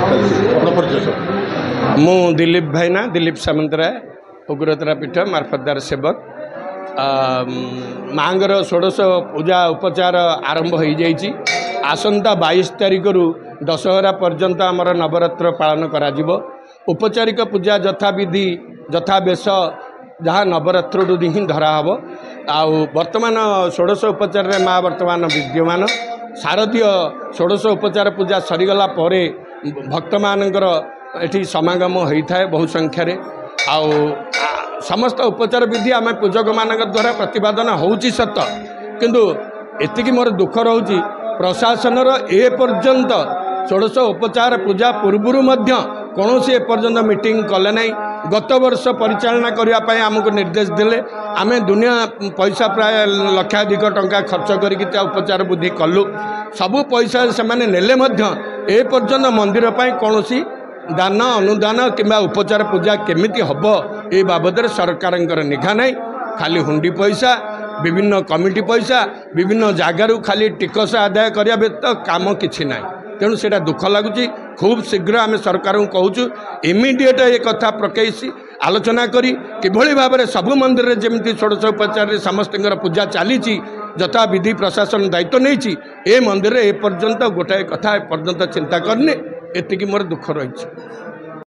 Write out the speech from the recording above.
ଚାଲିଛି। ଆପଣ ପରିଚୟ ସାର୍? ମୁଁ ଦିଲ୍ଲୀପ ଭାଇନା, ଦିଲ୍ଲୀପ ସାମନ୍ତରାୟ, ଉଗ୍ରତାରା ପୀଠ ମାର୍ଫତଦାର ସେବକ। ମାଆଙ୍କର ଷୋଡ଼ଶ ପୂଜା ଉପଚାର ଆରମ୍ଭ ହୋଇଯାଇଛି। ଆସନ୍ତା 22 ତାରିଖରୁ ଦଶହରା ପର୍ଯ୍ୟନ୍ତ ଆମର ନବରାତ୍ର ପାଳନ କରାଯିବ। ଉପଚାରିକ ପୂଜା ଯଥାବିଧି ଯଥା ବେଶ ଯାହା ନବରାତ୍ରରୁ ହିଁ ଧରା ହେବ। ଆଉ ବର୍ତ୍ତମାନ ଷୋଡ଼ଶ ଉପଚାରରେ ମା ବର୍ତ୍ତମାନ ବିଦ୍ୟମାନ। ଶାରଦୀୟ ଷୋଡ଼ଶ ଉପଚାର ପୂଜା ସରିଗଲା ପରେ ଭକ୍ତମାନଙ୍କର ଏଠି ସମାଗମ ହୋଇଥାଏ ବହୁ ସଂଖ୍ୟାରେ। ଆଉ ସମସ୍ତ ଉପଚାର ବିଧି ଆମେ ପୂଜକମାନଙ୍କ ଦ୍ୱାରା ପ୍ରତିପାଦନ ହେଉଛି ସତ, କିନ୍ତୁ ଏତିକି ମୋର ଦୁଃଖ ରହୁଛି, ପ୍ରଶାସନର ଏ ପର୍ଯ୍ୟନ୍ତ ଷୋଡ଼ଶ ଉପଚାର ପୂଜା ପୂର୍ବରୁ ମଧ୍ୟ କୌଣସି ଏପର୍ଯ୍ୟନ୍ତ ମିଟିଂ କଲେ ନାହିଁ। ଗତ ବର୍ଷ ପରିଚାଳନା କରିବା ପାଇଁ ଆମକୁ ନିର୍ଦ୍ଦେଶ ଦେଲେ। ଆମେ ଦୁନିଆ ପଇସା, ପ୍ରାୟ ଲକ୍ଷାଧିକ ଟଙ୍କା ଖର୍ଚ୍ଚ କରିକି ତା ଉପଚାର ବୁଦ୍ଧି କଲୁ। ସବୁ ପଇସା ସେମାନେ ନେଲେ ମଧ୍ୟ ଏ ପର୍ଯ୍ୟନ୍ତ ମନ୍ଦିର ପାଇଁ କୌଣସି ଦାନ ଅନୁଦାନ କିମ୍ବା ଉପଚାର ପୂଜା କେମିତି ହେବ ଏ ବାବଦରେ ସରକାରଙ୍କର ନିଘା ନାହିଁ। ଖାଲି ହୁଣ୍ଡି ପଇସା, ବିଭିନ୍ନ କମିଟି ପଇସା, ବିଭିନ୍ନ ଜାଗାରୁ ଖାଲି ଟିକସ ଆଦାୟ କରିବା ବ୍ୟତୀତ କାମ କିଛି ନାହିଁ। ତେଣୁ ସେଇଟା ଦୁଃଖ ଲାଗୁଛି। ଖୁବ୍ ଶୀଘ୍ର ଆମେ ସରକାରଙ୍କୁ କହୁଛୁ, ଇମିଡ଼ିଏଟ୍ ଏ କଥା ପ୍ରକେଇସି ଆଲୋଚନା କରି କିଭଳି ଭାବରେ ସବୁ ମନ୍ଦିରରେ ଯେମିତି ଷୋଡ଼ଶ ଉପଚାରରେ ସମସ୍ତଙ୍କର ପୂଜା ଚାଲିଛି, ଯଥାବିଧି ପ୍ରଶାସନ ଦାୟିତ୍ୱ ନେଇଛି, ଏ ମନ୍ଦିରରେ ଏପର୍ଯ୍ୟନ୍ତ ଗୋଟାଏ କଥା ଏପର୍ଯ୍ୟନ୍ତ ଚିନ୍ତା କରିନି। ଏତିକି ମୋର ଦୁଃଖ ରହିଛି।